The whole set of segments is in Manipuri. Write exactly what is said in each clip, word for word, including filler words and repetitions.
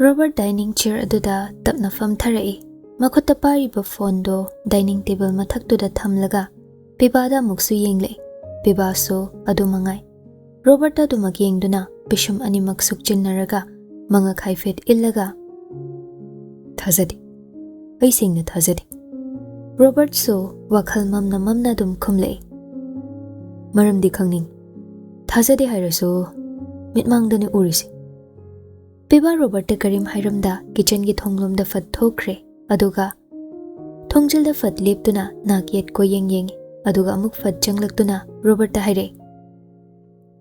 ꯔꯣꯕꯔꯠ ꯗꯥꯏꯅꯤꯡ ꯆꯤꯌꯔ ꯑꯗꯨꯗ ꯇꯞꯅ ꯐꯝꯊꯔꯛꯏ꯫ ꯃꯈꯨꯠꯇ ꯄꯥꯏꯔꯤꯕ ꯐꯣꯟꯗꯣ ꯗꯥꯏꯅꯤꯡ ꯇꯦꯕꯜ ꯃꯊꯛꯇꯨꯗ ꯊꯝꯂꯒ ꯄꯤꯕꯥꯗ ꯑꯃꯨꯛꯁꯨ ꯌꯦꯡꯂꯛꯏ꯫ ꯄꯤꯕꯥꯁꯨ ꯑꯗꯨ ꯃꯉꯥꯏ꯫ ꯔꯣꯕꯔꯠꯇ ꯑꯗꯨꯃꯛ ꯌꯦꯡꯗꯨꯅ ꯄꯤꯁꯨꯝ ꯑꯅꯤꯃꯛ ꯁꯨꯛꯆꯤꯟꯅꯔꯒ ꯃꯉꯛ ꯍꯥꯏꯐꯦꯠ ꯏꯜꯂꯒ, "ꯊꯥꯖꯗꯦ꯫ ꯑꯩ ꯁꯦꯡꯅ ꯊꯥꯖꯗꯦ꯫" ꯔꯣꯕꯔꯠꯁꯨ ꯋꯥꯈꯜ ꯃꯝꯅ ꯃꯝꯅ ꯑꯗꯨꯝ ꯈꯨꯝꯂꯛꯏ꯫ "ꯃꯔꯝꯗꯤ ꯈꯪꯅꯤꯡ꯫ ꯊꯥꯖꯗꯦ ꯍꯥꯏꯔꯁꯨ ꯃꯤꯠꯃꯥꯡꯗꯅꯤ ꯎꯔꯤꯁꯤ꯫" ꯄꯤꯕꯥ ꯔꯣꯕꯔꯠꯇ ꯀꯔꯤꯝ ꯍꯥꯏꯔꯝꯗ ꯀꯤꯆꯟꯒꯤ ꯊꯣꯡꯂꯣꯝꯗ ꯐꯠ ꯊꯣꯛꯈ꯭ꯔꯦ꯫ ꯑꯗꯨꯒ ꯊꯣꯡꯖꯤꯜꯗ ꯐꯠ ꯂꯦꯞꯇꯨꯅ ꯅꯥꯛ ꯌꯦꯠ ꯀꯣꯏꯌꯦꯡ ꯌꯦꯡꯉꯤ꯫ ꯑꯗꯨꯒ ꯑꯃꯨꯛ ꯐꯠ ꯆꯪꯂꯛꯇꯨꯅ ꯔꯣꯕꯔꯠꯇ ꯍꯥꯏꯔꯛꯏ,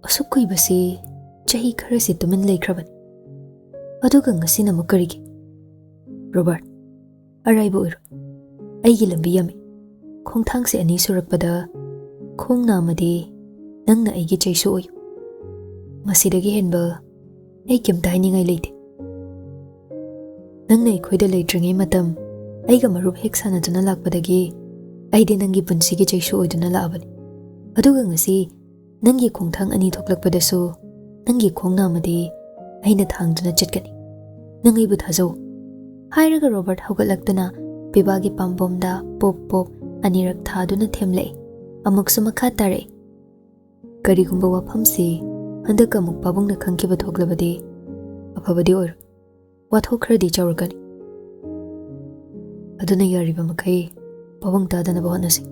"ꯑꯁꯨꯛ ꯀꯨꯏꯕꯁꯤ ꯆꯍꯤ ꯈꯔꯁꯤ ꯇꯨꯃꯤꯟ ꯂꯩꯈ꯭ꯔꯕꯅꯤ꯫ ꯑꯗꯨꯒ ꯉꯁꯤꯅ ꯑꯃꯨꯛ ꯀꯔꯤꯒꯤ?" "ꯔꯣꯕꯔꯠ, ꯑꯔꯥꯏꯕ ꯑꯣꯏꯔꯣꯏ꯫ ꯑꯩꯒꯤ ꯂꯝꯕꯤ ꯌꯥꯝꯃꯤ꯫ ꯈꯣꯡꯊꯥꯡꯁꯦ ꯑꯅꯤ ꯁꯨꯔꯛꯄꯗ ꯈꯣꯡ ꯅꯥꯝꯃꯗꯤ ꯅꯪꯅ ꯑꯩꯒꯤ ꯆꯩꯁꯨ ꯑꯣꯏꯌꯨ꯫ ꯃꯁꯤꯗꯒꯤ ꯍꯦꯟꯕ ꯑꯩ ꯀꯩꯝꯇ ꯍꯥꯏꯅꯤꯡꯉꯥꯏ ꯂꯩꯇꯦ꯫ ꯅꯪꯅ ꯑꯩꯈꯣꯏꯗ ꯂꯩꯇ꯭ꯔꯤꯉꯩ ꯃꯇꯝ, ꯑꯩꯒ ꯃꯔꯨꯞ ꯍꯦꯛ ꯁꯥꯟꯅꯗꯨꯅ ꯂꯥꯛꯄꯗꯒꯤ ꯑꯩꯗꯤ ꯅꯪꯒꯤ ꯄꯨꯟꯁꯤꯒꯤ ꯆꯩꯁꯨ ꯑꯣꯏꯗꯨꯅ ꯂꯥꯛꯑꯕꯅꯤ꯫ ꯑꯗꯨꯒ ꯉꯁꯤ ꯅꯪꯒꯤ ꯈꯣꯡꯊꯥꯡ ꯑꯅꯤ ꯊꯣꯛꯂꯛꯄꯗꯁꯨ ꯅꯪꯒꯤ ꯈꯣꯡ ꯅꯥꯝꯃꯗꯤ ꯑꯩꯅ ꯊꯥꯡꯗꯨꯅ ꯆꯠꯀꯅꯤ꯫ ꯅꯪ ꯑꯩꯕꯨ ꯊꯥꯖꯧ꯫" ꯍꯥꯏꯔꯒ ꯔꯣꯕꯔꯠ ꯍꯧꯒꯠꯂꯛꯇꯨꯅ ꯄꯤꯕꯥꯒꯤ ꯄꯥꯝꯕꯣꯝꯗ ꯄꯣꯞ ꯄꯣꯞ ꯑꯅꯤꯔꯛ ꯊꯥꯗꯨꯅ ꯊꯦꯝꯂꯛꯏ꯫ ꯑꯃꯨꯛꯁꯨ ꯃꯈꯥ ꯇꯥꯔꯛꯏ, "ꯀꯔꯤꯒꯨꯝꯕ ꯋꯥꯐꯝꯁꯤ ꯍꯟꯗꯛ ꯑꯃꯨꯛ ꯄꯥꯕꯨꯡꯅ ꯈꯪꯈꯤꯕ ꯊꯣꯛꯂꯕꯗꯤ ꯑꯐꯕꯗꯤ ꯑꯣꯏꯔꯣꯏ꯫ ꯋꯥꯊꯣꯛ ꯈꯔꯗꯤ ꯆꯥꯎꯔꯛꯀꯅꯤ꯫ ꯑꯗꯨꯅ ꯌꯥꯔꯤꯕ ꯃꯈꯩ ꯄꯥꯕꯨꯡ ꯇꯥꯗꯅꯕ ꯍꯣꯠꯅꯁꯤ꯫"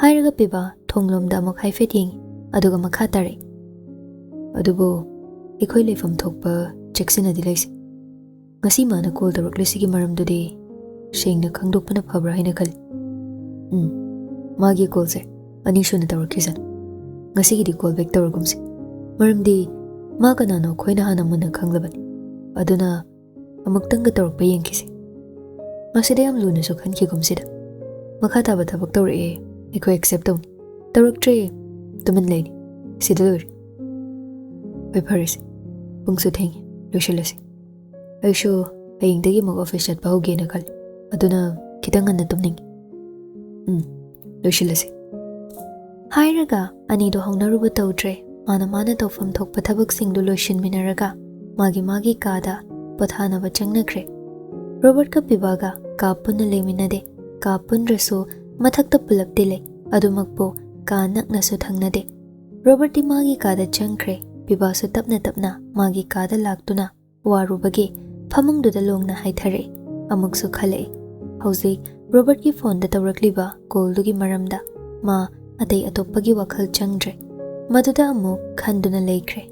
ꯍꯥꯏꯔꯒ ꯄꯤꯕꯥ ꯊꯣꯡꯂꯣꯝꯗ ꯑꯃꯨꯛ ꯍꯥꯏꯐꯦꯠ ꯌꯦꯡꯉꯤ꯫ ꯑꯗꯨꯒ ꯃꯈꯥ ꯇꯥꯔꯛꯏ, "ꯑꯗꯨꯕꯨ ꯑꯩꯈꯣꯏ ꯂꯩꯐꯝ ꯊꯣꯛꯄ ꯆꯦꯛꯁꯤꯟꯅꯗꯤ ꯂꯩꯁꯤ꯫ ꯉꯁꯤ ꯃꯥꯅ ꯀꯣꯜ ꯇꯧꯔꯛꯂꯤꯁꯤꯒꯤ ꯃꯔꯝꯗꯨꯗꯤ ꯁꯦꯡꯅ ꯈꯪꯗꯣꯛꯄꯅ ꯐꯕ꯭ꯔꯥ ꯍꯥꯏꯅ ꯈꯜꯂꯤ꯫ ꯎꯝ, ꯃꯥꯒꯤ ꯀꯣꯜꯁꯦ ꯑꯅꯤꯁꯨꯅ ꯇꯧꯔꯛꯈꯤꯁꯅꯨ꯫ ꯉꯁꯤꯒꯤꯗꯤ ꯀꯣꯜ ꯕꯦꯛ ꯇꯧꯔꯒꯨꯝꯁꯤ꯫ ꯃꯔꯝꯗꯤ ꯃꯥ ꯀꯅꯥꯅꯣ ꯑꯩꯈꯣꯏꯅ ꯍꯥꯟꯅ ꯃꯨꯟꯅ ꯈꯪꯂꯕꯅꯤ꯫ ꯑꯗꯨꯅ ꯑꯃꯨꯛꯇꯪꯒ ꯇꯧꯔꯛꯄ ꯌꯦꯡꯈꯤꯁꯤ꯫ ꯃꯁꯤꯗ ꯌꯥꯝ ꯂꯨꯅꯁꯨ ꯈꯟꯈꯤꯒꯨꯝꯁꯤꯗ꯫ ꯃꯈꯥ ꯇꯥꯕ ꯊꯕꯛ ꯇꯧꯔꯛꯑꯦ, ꯑꯩꯈꯣꯏ ꯑꯦꯛꯁꯦꯞ ꯇꯧꯅꯤ꯫ ꯇꯧꯔꯛꯇ꯭ꯔꯦ, ꯇꯨꯃꯤꯟ ꯂꯩꯅꯤ꯫ ꯁꯤꯗ ꯂꯣꯏꯔꯦ꯫ ꯍꯣꯏ, ꯐꯔꯦꯁꯦ꯫ ꯄꯨꯡꯁꯨ ꯊꯦꯡꯉꯦ, ꯂꯣꯏꯁꯤꯜꯂꯁꯤ꯫ ꯑꯩꯁꯨ ꯍꯌꯦꯡꯗꯒꯤ ꯑꯃꯨꯛ ꯑꯣꯐꯤꯁ ꯆꯠꯄ ꯍꯧꯒꯦꯅ ꯈꯜꯂꯤ꯫ ꯑꯗꯨꯅ ꯈꯤꯇꯪ ꯉꯟꯅ ꯇꯨꯝꯅꯤꯡꯉꯤ꯫ ꯎꯝ, ꯂꯣꯏꯁꯤꯜꯂꯁꯤ꯫" ꯍꯥꯏꯔꯒ ꯑꯅꯤꯗꯣ ꯍꯧꯅꯔꯨꯕ ꯇꯧꯗ꯭ꯔꯦ꯫ ꯃꯥꯅ ꯃꯥꯅ ꯇꯧꯐꯝ ꯊꯣꯛꯄ ꯊꯕꯛꯁꯤꯡꯗꯨ ꯂꯣꯏꯁꯤꯟꯃꯤꯟꯅꯔꯒ ꯃꯥꯒꯤ ꯃꯥꯒꯤ ꯀꯥꯗ ꯄꯣꯊꯥꯅꯕ ꯆꯪꯅꯈ꯭ꯔꯦ꯫ ꯔꯣꯕꯔꯠꯀ ꯄꯤꯕꯥꯒ ꯀꯥ ꯄꯨꯟꯅ ꯂꯩꯃꯤꯟꯅꯗꯦ꯫ ꯀꯥ ꯄꯨꯟꯗ꯭ꯔꯁꯨ ꯃꯊꯛꯇ ꯄꯨꯂꯞꯇꯤ ꯂꯩ, ꯑꯗꯨꯃꯛꯄꯨ ꯀꯥ ꯅꯛꯅꯁꯨ ꯊꯪꯅꯗꯦ꯫ ꯔꯣꯕꯔꯠꯇꯤ ꯃꯥꯒꯤ ꯀꯥꯗ ꯆꯪꯈ꯭ꯔꯦ꯫ ꯄꯤꯕꯥꯁꯨ ꯇꯞꯅ ꯇꯞꯅ ꯃꯥꯒꯤ ꯀꯥꯗ ꯂꯥꯛꯇꯨꯅ ꯋꯥꯔꯨꯕꯒꯤ ꯐꯃꯨꯡꯗꯨꯗ ꯂꯣꯡꯅ ꯍꯥꯏꯊꯔꯛꯏ꯫ ꯑꯃꯨꯛꯁꯨ ꯈꯜꯂꯛꯏ, ꯍꯧꯖꯤꯛ ꯔꯣꯕꯔꯠꯀꯤ ꯐꯣꯟꯗ ꯇꯧꯔꯛꯂꯤꯕ ꯀꯣꯜꯗꯨꯒꯤ ꯃꯔꯝꯗ꯫ ꯃꯥ ꯑꯇꯩ ꯑꯇꯣꯞꯄꯒꯤ ꯋꯥꯈꯜ ꯆꯪꯗ꯭ꯔꯦ꯫ ꯃꯗꯨꯗ ꯑꯃꯨꯛ ꯈꯟꯗꯨꯅ ꯂꯩꯈ꯭ꯔꯦ꯫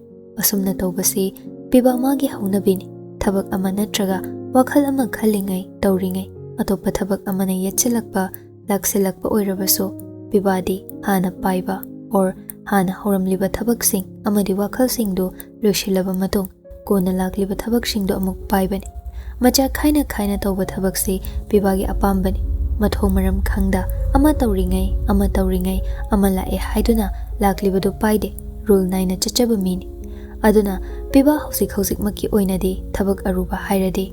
ꯑꯁꯨꯝꯅ ꯇꯧꯕꯁꯤ ꯄꯤꯕꯥ ꯃꯥꯒꯤ ꯍꯧꯅꯕꯤꯅꯤ꯫ ꯊꯕꯛ ꯑꯃ ꯅꯠꯇ꯭ꯔꯒ ꯋꯥꯈꯜ ꯑꯃ ꯈꯜꯂꯤꯉꯩ, ꯇꯧꯔꯤꯉꯩ, ꯑꯇꯣꯞꯄ ꯊꯕꯛ ꯑꯃꯅ ꯌꯦꯠꯁꯤꯜꯂꯛꯄ, ꯂꯥꯛꯁꯤꯜꯂꯛꯄ ꯑꯣꯏꯔꯕꯁꯨ, ꯄꯤꯕꯥꯗꯤ ꯍꯥꯟꯅ ꯄꯥꯏꯕ or ꯍꯥꯟꯅ ꯍꯧꯔꯝꯂꯤꯕ ꯊꯕꯛꯁꯤꯡ ꯑꯃꯗꯤ ꯋꯥꯈꯜꯁꯤꯡꯗꯨ ꯂꯣꯏꯁꯤꯜꯂꯕ ꯃꯇꯨꯡ, ꯀꯣꯟꯅ ꯂꯥꯛꯂꯤꯕ ꯊꯕꯛꯁꯤꯡꯗꯨ ꯑꯃꯨꯛ ꯄꯥꯏꯕꯅꯤ꯫ ꯃꯆꯥ ꯈꯥꯏꯅ ꯈꯥꯏꯅ ꯇꯧꯕ ꯊꯕꯛꯁꯤ ꯄꯤꯕꯥꯒꯤ ꯑꯄꯥꯝꯕꯅꯤ꯫ ꯃꯊꯣꯡ ꯃꯔꯝ ꯈꯪꯗ ꯑꯃ ꯇꯧꯔꯤꯉꯩ, ꯑꯃ ꯇꯧꯔꯤꯉꯩ, ꯑꯃ ꯂꯥꯛꯑꯦ ꯍꯥꯏꯗꯨꯅ ꯂꯥꯛꯂꯤꯕꯗꯨ ꯄꯥꯏꯗꯦ꯫ ꯔꯨꯜ ꯅꯥꯏꯅ ꯆꯠꯆꯕ ꯃꯤꯅꯤ꯫ ꯑꯗꯨꯅ ꯄꯤꯕꯥ ꯍꯧꯖꯤꯛ ꯍꯧꯖꯤꯛꯃꯛꯀꯤ ꯑꯣꯏꯅꯗꯤ ꯊꯕꯛ ꯑꯔꯨꯕ ꯍꯥꯏꯔꯗꯤ,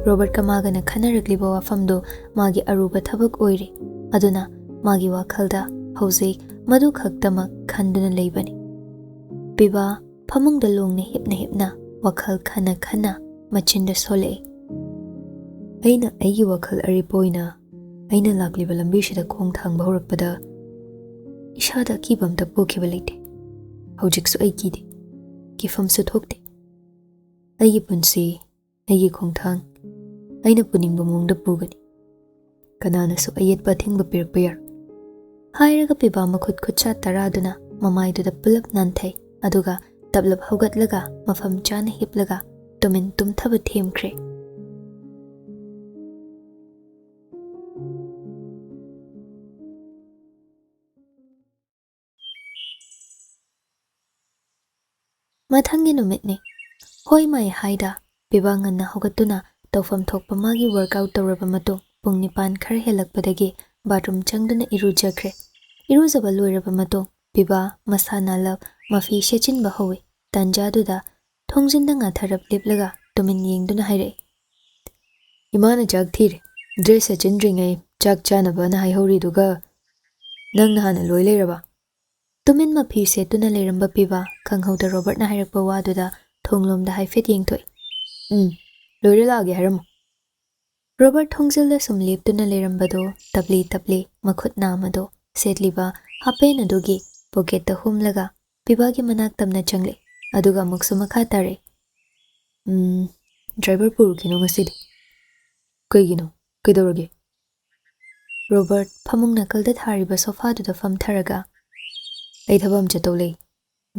ꯔꯣꯕꯔꯠꯀ ꯃꯥꯒꯅ ꯈꯟꯅꯔꯛꯂꯤꯕ ꯋꯥꯐꯝꯗꯨ ꯃꯥꯒꯤ ꯑꯔꯨꯕ ꯊꯕꯛ ꯑꯣꯏꯔꯤ꯫ ꯑꯗꯨꯅ ꯃꯥꯒꯤ ꯋꯥꯈꯜꯗ ꯍꯧꯖꯤꯛ ꯃꯗꯨ ꯈꯛꯇꯃꯛ ꯈꯟꯗꯨꯅ ꯂꯩꯕꯅꯤ꯫ ꯄꯤꯕꯥ ꯐꯃꯨꯡꯗ ꯂꯣꯡꯅ ꯍꯤꯞꯅ ꯍꯤꯞꯅ ꯋꯥꯈꯜ ꯈꯟꯅ ꯈꯟꯅ ꯃꯆꯤꯟꯗ ꯁꯣꯜꯂꯛꯏ꯫ ꯑꯩꯅ ꯑꯩꯒꯤ ꯋꯥꯈꯜ ꯑꯔꯤꯕ ꯑꯣꯏꯅ ꯑꯩꯅ ꯂꯥꯛꯂꯤꯕ ꯂꯝꯕꯤꯁꯤꯗ ꯈꯣꯡ ꯊꯥꯡꯕ ꯍꯧꯔꯛꯄꯗ ꯏꯁꯥꯗ ꯑꯀꯤꯕ ꯑꯝꯇ ꯄꯣꯛꯈꯤꯕ ꯂꯩꯇꯦ꯫ ꯍꯧꯖꯤꯛꯁꯨ ꯑꯩ ꯀꯤꯗꯦ, ꯀꯤꯐꯝꯁꯨ ꯊꯣꯛꯇꯦ꯫ ꯑꯩꯒꯤ ꯄꯨꯟꯁꯤ, ꯑꯩꯒꯤ ꯈꯣꯡꯊꯥꯡ ꯑꯩꯅ ꯄꯨꯅꯤꯡꯕ ꯃꯑꯣꯡꯗ ꯄꯨꯒꯅꯤ꯫ ꯀꯅꯥꯅꯁꯨ ꯑꯌꯦꯠꯄ ꯑꯊꯤꯡꯕ ꯄꯤꯔꯛꯄ ꯌꯥꯔꯣꯏ꯫ ꯍꯥꯏꯔꯒ ꯄꯤꯕꯥ ꯃꯈꯨꯠ ꯈꯨꯠꯁꯥ ꯇꯔꯥꯗꯨꯅ ꯃꯃꯥꯏꯗꯨꯗ ꯄꯨꯂꯞ ꯅꯥꯟꯊꯩ, ꯑꯗꯨꯒ ꯇꯞꯂꯞ ꯍꯧꯒꯠꯂꯒ ꯃꯐꯝ ꯆꯥꯅ ꯍꯤꯞꯂꯒ ꯇꯨꯃꯤꯟ ꯇꯨꯝꯊꯕ ꯊꯦꯝꯈ꯭ꯔꯦ꯫ ꯃꯊꯪꯒꯤ ꯅꯨꯃꯤꯠꯅꯤ꯫ ꯍꯣꯏ ꯃꯥꯏ ꯍꯥꯏꯗ ꯄꯤꯕꯥ ꯉꯟꯅ ꯍꯧꯒꯠꯇꯨꯅ ꯇꯧꯐꯝ ꯊꯣꯛꯄ ꯃꯥꯒꯤ ꯋꯥꯔꯛꯑꯥꯎꯠ ꯇꯧꯔꯕ ꯃꯇꯨꯡ, ꯄꯨꯡ ꯅꯤꯄꯥꯟ ꯈꯔ ꯍꯦꯜꯂꯛꯄꯗꯒꯤ ꯕꯥꯠꯔꯨꯝ ꯆꯪꯗꯨꯅ ꯏꯔꯨꯖꯈ꯭ꯔꯦ꯫ ꯏꯔꯨꯖꯕ ꯂꯣꯏꯔꯕ ꯃꯇꯨꯡ ꯄꯤꯕꯥ ꯃꯁꯥ ꯅꯥꯜꯂꯞ ꯃꯐꯤ ꯁꯦꯠꯆꯤꯟꯕ ꯍꯧꯏ꯫ ꯇꯥꯟꯖꯥꯗꯨꯗ ꯊꯣꯡꯖꯤꯟꯗ ꯉꯥꯊꯔꯞ ꯂꯦꯞꯂꯒ ꯇꯨꯃꯤꯟ ꯌꯦꯡꯗꯨꯅ ꯍꯥꯏꯔꯛꯏ, "ꯏꯃꯥꯅ ꯆꯥꯛ ꯊꯤꯔꯦ꯫ ꯗ꯭ꯔꯦꯁ ꯁꯦꯠꯆꯤꯟꯗ꯭ꯔꯤꯉꯩ ꯆꯥꯛ ꯆꯥꯅꯕꯅ ꯍꯥꯏꯍꯧꯔꯤꯗꯨꯒ ꯅꯪꯅ ꯍꯥꯟꯅ ꯂꯣꯏ ꯂꯩꯔꯕ?" ꯇꯨꯃꯤꯟ ꯃꯐꯤ ꯁꯦꯠꯇꯨꯅ ꯂꯩꯔꯝꯕ ꯄꯤꯕꯥ ꯈꯪꯍꯧꯗ ꯔꯣꯕꯔꯠꯅ ꯍꯥꯏꯔꯛꯄ ꯋꯥꯗꯨꯗ ꯊꯣꯡꯂꯣꯝꯗ ꯍꯥꯏꯐꯦꯠ ꯌꯦꯡꯊꯣꯛꯏ꯫ "ꯎꯝ, ꯂꯣꯏꯔ ꯂꯥꯛꯑꯒꯦ ꯍꯥꯏꯔꯝꯃꯣ꯫ ꯔꯣꯕꯔꯠ ꯊꯣꯡꯖꯤꯜꯗ ꯁꯨꯝ ꯂꯦꯞꯇꯨꯅ ꯂꯩꯔꯝꯕꯗꯣ ꯇꯞꯂꯤ ꯇꯞꯂꯤ ꯃꯈꯨꯠ ꯅꯥꯝꯃꯗꯣ ꯁꯦꯠꯂꯤꯕ ꯍꯥꯄꯦꯟ ꯑꯗꯨꯒꯤ ꯄꯣꯀꯦꯠꯇ ꯍꯨꯝꯂꯒ ꯄꯤꯕꯥꯒꯤ ꯃꯅꯥꯛ ꯇꯝꯅ ꯆꯪꯂꯛꯏ꯫ ꯑꯗꯨꯒ ꯑꯃꯨꯛꯁꯨ ꯃꯈꯥ ꯇꯥꯔꯛꯏ꯫ "ꯎꯝ, ꯗ꯭ꯔꯥꯏꯚꯔ ꯄꯨꯔꯨꯈꯤꯅꯣ ꯉꯁꯤꯗꯤ꯫" "ꯀꯩꯒꯤꯅꯣ? ꯀꯩꯗꯧꯔꯒꯦ?" ꯔꯣꯕꯔꯠ ꯐꯃꯨꯡ ꯅꯥꯀꯜꯗ ꯊꯥꯔꯤꯕ ꯁꯣꯐꯥꯗꯨꯗ ꯐꯝꯊꯔꯒ, "ꯑꯩ ꯊꯕꯛ ꯑꯃ ꯆꯠꯇꯧ ꯂꯩ꯫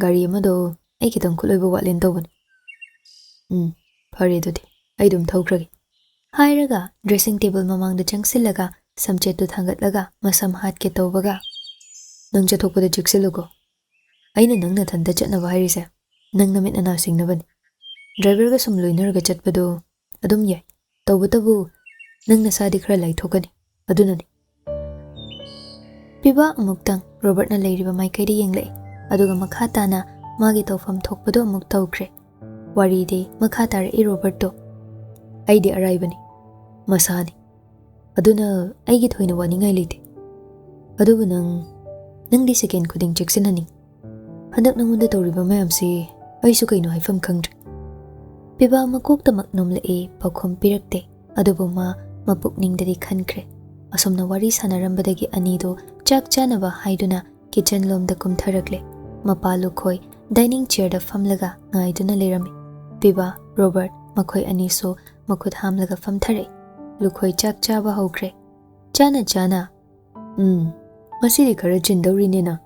ꯒꯥꯔꯤ ꯑꯃꯗꯣ ꯑꯩ ꯈꯤꯇꯪ ꯈꯨꯠꯂꯣꯏꯕ ꯋꯥꯠꯂꯦꯅ ꯇꯧꯕꯅꯤ꯫" "ꯎꯝ, ꯐꯔꯦ ꯑꯗꯨꯗꯤ, ꯑꯩ ꯑꯗꯨꯝ ꯊꯧꯈ꯭ꯔꯒꯦ꯫" ꯍꯥꯏꯔꯒ ꯗ꯭ꯔꯦꯁꯤꯡ ꯇꯦꯕꯜ ꯃꯃꯥꯡꯗ ꯆꯪꯁꯤꯜꯂꯒ ꯁꯝꯆꯦꯠꯇꯨ ꯊꯥꯡꯒꯠꯂꯒ ꯃꯁꯝ ꯍꯥꯠꯀꯦ ꯇꯧꯕꯒ, "ꯅꯪ ꯆꯠꯊꯣꯛꯄꯗ ꯆꯦꯛꯁꯤꯜꯂꯨꯀꯣ꯫ ꯑꯩꯅ ꯅꯪ ꯅꯊꯟꯇ ꯆꯠꯅꯕ ꯍꯥꯏꯔꯤꯁꯦ ꯅꯪ ꯅꯃꯤꯠ ꯅꯅꯥ ꯁꯤꯡꯅꯕꯅꯤ꯫ ꯗ꯭ꯔꯥꯏꯚꯔꯒ ꯁꯨꯝ ꯂꯣꯏꯅꯔꯒ ꯆꯠꯄꯗꯣ ꯑꯗꯨꯝ ꯌꯥꯏ, ꯇꯧꯕꯇꯕꯨ ꯅꯪ ꯅꯁꯥꯗꯤ ꯈꯔ ꯂꯥꯏꯊꯣꯛꯀꯅꯤ, ꯑꯗꯨꯅꯅꯤ꯫" ꯄꯤꯕꯥ ꯑꯃꯨꯛꯇꯪ ꯔꯣꯕꯔꯠꯅ ꯂꯩꯔꯤꯕ ꯃꯥꯏꯀꯩꯗ ꯌꯦꯡꯂꯛꯏ, ꯑꯗꯨꯒ ꯃꯈꯥ ꯇꯥꯅ ꯃꯥꯒꯤ ꯇꯧꯐꯝ ꯊꯣꯛꯄꯗꯨ ꯑꯃꯨꯛ ꯇꯧꯈ꯭ꯔꯦ꯫ ꯋꯥꯔꯤꯗꯤ ꯃꯈꯥ ꯇꯥꯔꯛꯏ ꯔꯣꯕꯔꯠꯇꯣ꯫ "ꯑꯩꯗꯤ ꯑꯔꯥꯏꯕꯅꯤ, ꯃꯁꯥꯅꯤ꯫ ꯑꯗꯨꯅ ꯑꯩꯒꯤ ꯊꯣꯏꯅ ꯋꯥꯅꯤꯡꯉꯥꯏ ꯂꯩꯇꯦ꯫ ꯑꯗꯨꯕꯨ ꯅꯪ, ꯅꯪꯗꯤ ꯁꯦꯀꯦꯟ ꯈꯨꯗꯤꯡ ꯆꯦꯛꯁꯤꯟꯍꯟꯅꯤꯡ꯫ ꯍꯟꯗꯛ ꯅꯉꯣꯟꯗ ꯇꯧꯔꯤꯕ ꯃꯌꯥꯝꯁꯤ ꯑꯩꯁꯨ ꯀꯩꯅꯣ ꯍꯥꯏꯐꯝ ꯈꯪꯗ꯭ꯔꯦ꯫" ꯄꯤꯕꯥ ꯃꯀꯣꯛꯇꯃꯛ ꯅꯣꯝꯂꯛꯏ, ꯄꯥꯎꯈꯨꯝ ꯄꯤꯔꯛꯇꯦ꯫ ꯑꯗꯨꯕꯨ ꯃꯥ ꯃꯄꯨꯛꯅꯤꯡꯗꯗꯤ ꯈꯟꯈ꯭ꯔꯦ꯫ ꯑꯁꯨꯝꯅ ꯋꯥꯔꯤ ꯁꯥꯟꯅꯔꯝꯕꯗꯒꯤ ꯑꯅꯤꯗꯨ ꯆꯥꯛ ꯆꯥꯅꯕ ꯍꯥꯏꯗꯨꯅ ꯀꯤꯆꯟ ꯂꯣꯝꯗ ꯀꯨꯝꯊꯔꯛꯂꯦ꯫ ꯃꯄꯥ ꯂꯨꯈꯣꯏ ꯗꯥꯏꯅꯤꯡ ꯆꯤꯌꯔꯗ ꯐꯝꯂꯒ ꯉꯥꯏꯗꯨꯅ ꯂꯩꯔꯝꯃꯤ꯫ ꯄꯤꯕꯥ, ꯔꯣꯕꯔꯠ, ꯃꯈꯣꯏ ꯑꯅꯤꯁꯨ ꯃꯈꯨꯠ ꯍꯥꯝꯂꯒ ꯐꯝꯊꯔꯛꯏ꯫ ꯂꯨꯈꯣꯏ ꯆꯥꯛ ꯆꯥꯕ ꯍꯧꯈ꯭ꯔꯦ꯫ ꯆꯥꯅ ꯆꯥꯅ, "ꯎꯝ, ꯉꯁꯤꯗꯤ ꯈꯔ ꯆꯤꯟꯗꯧꯔꯤꯅꯦ ꯅꯪ?"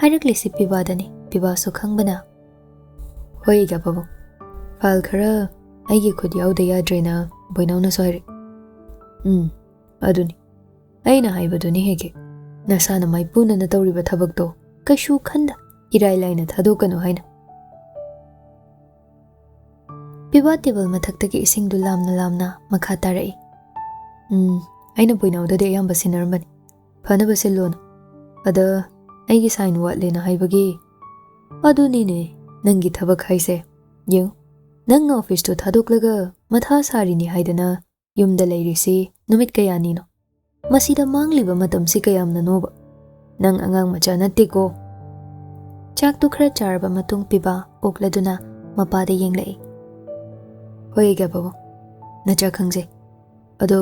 ꯍꯥꯏꯔꯛꯂꯤꯁꯤ ꯄꯤꯕꯥꯗꯅꯤ꯫ ꯄꯤꯕꯥꯁꯨ ꯈꯪꯕꯅ, "ꯍꯣꯏ, ꯏꯒꯥ ꯄꯥꯕꯨꯡ, ꯐꯥꯏꯜ ꯈꯔ ꯑꯩꯒꯤ ꯈꯨꯠ ꯌꯥꯎꯗ ꯌꯥꯗ꯭ꯔꯦꯅ ꯕꯣꯏꯅꯥꯎꯅꯁꯨ ꯍꯥꯏꯔꯛꯏ꯫" "ꯎꯝ, ꯑꯗꯨꯅꯤ꯫ ꯑꯩꯅ ꯍꯥꯏꯕꯗꯨꯅꯤ ꯍꯦꯛ ꯍꯦꯛ꯫ ꯅꯁꯥꯅ ꯃꯥꯏꯄꯨꯅꯅ ꯇꯧꯔꯤꯕ ꯊꯕꯛꯇꯣ ꯀꯩꯁꯨ ꯈꯟꯗ ꯏꯔꯥꯏ ꯂꯥꯏꯅ ꯊꯥꯗꯣꯛꯀꯅꯨ ꯍꯥꯏꯅ꯫" ꯄꯤꯕꯥ ꯇꯦꯕꯜ ꯃꯊꯛꯇꯒꯤ ꯏꯁꯤꯡꯗꯨ ꯂꯥꯝꯅ ꯂꯥꯝꯅ ꯃꯈꯥ ꯇꯥꯔꯛꯏ꯫ "ꯎꯝ, ꯑꯩꯅ ꯕꯣꯏꯅꯥꯎꯗꯗꯤ ꯑꯌꯥꯝꯕ ꯁꯤꯟꯅꯔꯝꯕꯅꯤ꯫ ꯐꯅꯕ ꯁꯤꯜꯂꯣꯅ꯫ ꯑꯗ ꯑꯩꯒꯤ ꯁꯥꯏꯟ ꯋꯥꯠꯂꯦꯅ ꯍꯥꯏꯕꯒꯤ?" "ꯑꯗꯨꯅꯤꯅꯦ ꯅꯪꯒꯤ ꯊꯕꯛ ꯍꯥꯏꯁꯦ꯫ ꯌꯦꯡꯉꯨ, ꯅꯪꯅ ꯑꯣꯐꯤꯁꯇꯨ ꯊꯥꯗꯣꯛꯂꯒ ꯃꯊꯥ ꯁꯥꯔꯤꯅꯤ ꯍꯥꯏꯗꯅ ꯌꯨꯝꯗ ꯂꯩꯔꯤꯁꯤ ꯅꯨꯃꯤꯠ ꯀꯌꯥꯅꯤꯅꯣ? ꯃꯁꯤꯗ ꯃꯥꯡꯂꯤꯕ ꯃꯇꯝꯁꯤ ꯀꯌꯥꯝꯅꯅꯣꯕ? ꯅꯪ ꯑꯉꯥꯡ ꯃꯆꯥ ꯅꯠꯇꯦꯀꯣ꯫" ꯆꯥꯛꯇꯨ ꯈꯔ ꯆꯥꯔꯕ ꯃꯇꯨꯡ ꯄꯤꯕꯥ ꯑꯣꯛꯂꯗꯨꯅ ꯃꯄꯥꯗ ꯌꯦꯡꯂꯛꯏ꯫ "ꯍꯣꯏ, ꯏꯒ ꯄꯥꯕꯨꯡ, ꯅꯆꯥ ꯈꯪꯖꯩ꯫ ꯑꯗꯣ